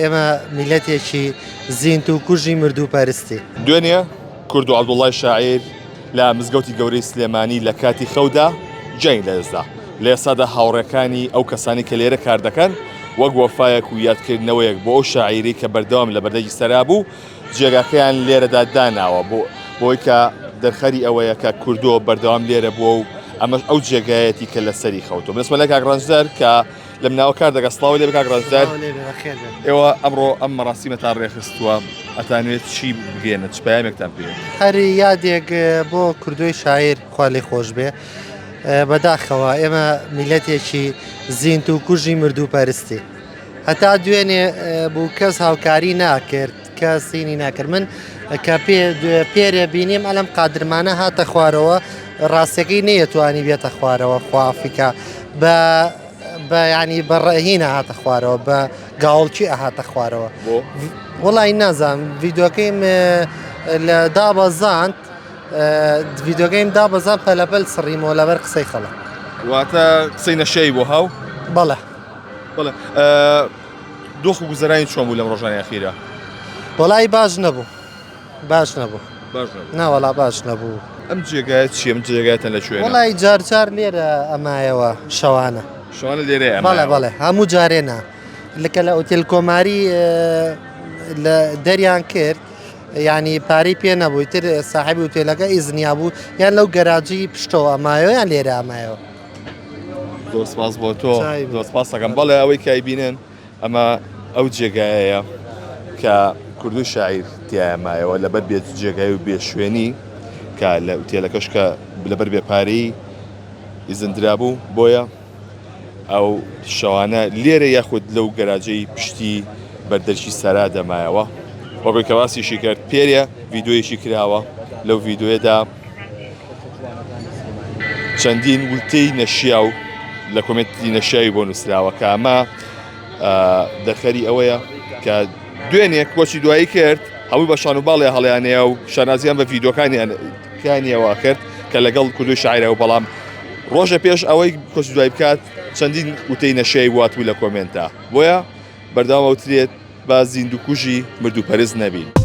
ئێمە میللەتێکی زیندوو کوژی مردوو پەرستین. دوێنێ کوردۆ عەبدوڵای شاعیر لە مزگەوتی گەورەی سلێمانی لە کاتی خەودا گیانی لەدەستدا. لە ئێستادا هاوڕێکانی ئەو کەسانەی کە لێرە کار دەکەن وەک وەفایەک و یادکردنەوەیەک بۆ ئەو شاعیرەی کە بەردەوام لە بەردەنگی سەرا بوو جێگاکەیان لێرەدا داناوە بۆ بۆی کە دەرخەری ئەوەیە کە کوردۆ بەردەوام لێرە بووە و ئەمەش ئەو جێگایەتی کە لەسەری خەوتووە. من دەچمە لای کاک ڕەنجدەر کە لەم ناوە کار دەکات سڵاو لێ کاک ڕەنجدەر ئێوە ئەمڕۆ ئەم مەراسیمەتان ڕێکخستووە ئەتانوێت چی بگەێنە چ پەیامێکتان پێ هەر یادێک بۆ کوردۆی شاعیر خوا لێ خۆش بێ بەداخەوە ئێمە میلەتێکی زیند و کوژی مردوو پەرستی هەتا دوێنێ بوو کەس هاوکاری ناکرد کە سینی ناکرد من کە پێ پێرێ بینیم ئەلم قادرمانە هاتە خوارەوە ڕاستەکەی نەیەتوانی بێتە خوارەوە خوافیکە بە بە یانی بە ڕەهینە هاتە خوارەوە بە گاوڵکی ئەهاتە خوارەوە وڵی نازانم ڤیددیوکەیم لە دابەزاند ڤیددیوگەیم دابەزان پەلەپەل سڕیمەوە لەبەر قسەی خەڵک واتە قسەی نەشەی بۆ هاو بەڵێ بەڵێ دۆخ و گوزەرانی چۆن بوو لەم ڕۆژانی ئەخیرە وەڵی باش نەبوو باش نەبوو ناوەڵا باش نەبوو. ئەم جێگایە چیە ئەم جێگایەتان لە کوێیە؟ وەڵی جار جار لێرە ئەمایەوە شەوانە. شەوانە لێرە ئەمایەوە؟ بەڵێ بەڵێ هەموو جارێ نا لکە لە ئوتێل کۆماری لە دەریان کرد ینی پارەی پێ نەبووی تر ساحبی ئوتێلەکە ئیزنیا بوو یان لەو گەراجی پشتەوە ئەمایەوە یان لێرە ئەمایەوە. زۆر سپاس بۆ تۆ زۆر سپاس دەکەم بەڵێ ئەوەی کای بینن ئەمە ئەو جێگایەیە کە کوردو شاعیر تیایا مایەوە لەبەر بێ جێگای و بێ شوێنی کە لە ئوتێلەکەش کە لەبەر بێ پارەی ئیزن درابوو بۆیە ئەو شەوانە لێرە یاخود لەو گەراجەی پشتی بەردەرکی سەرا دەمایەوە وەکۆی کە باسیشی کرد پێرێ ڤیدۆیەکی کراوە لەو ڤیدۆیەدا چەندین وتەی نەشیاو لە کۆمێنتی نەشیاوی بۆ نووسراوە کە ئەمە دەرخەری ئەوەیە کە دوێنێ کۆچی دوایی کرد هەمووی بە شان و باڵێ هەڵیانەیە و شانازیان بە ڤیدۆکانیان کانیەوە کرد کە لەگەڵ کوردی شاعرە و بەڵام ڕۆژە پێش ئەوەی کۆچ دوای بکات چەندین وتەی نەشیاوی بوات و لە کۆمێنتا بۆیە بەردەوام ئەوترێت با زیندووکوژی مردووپەرست نەبین.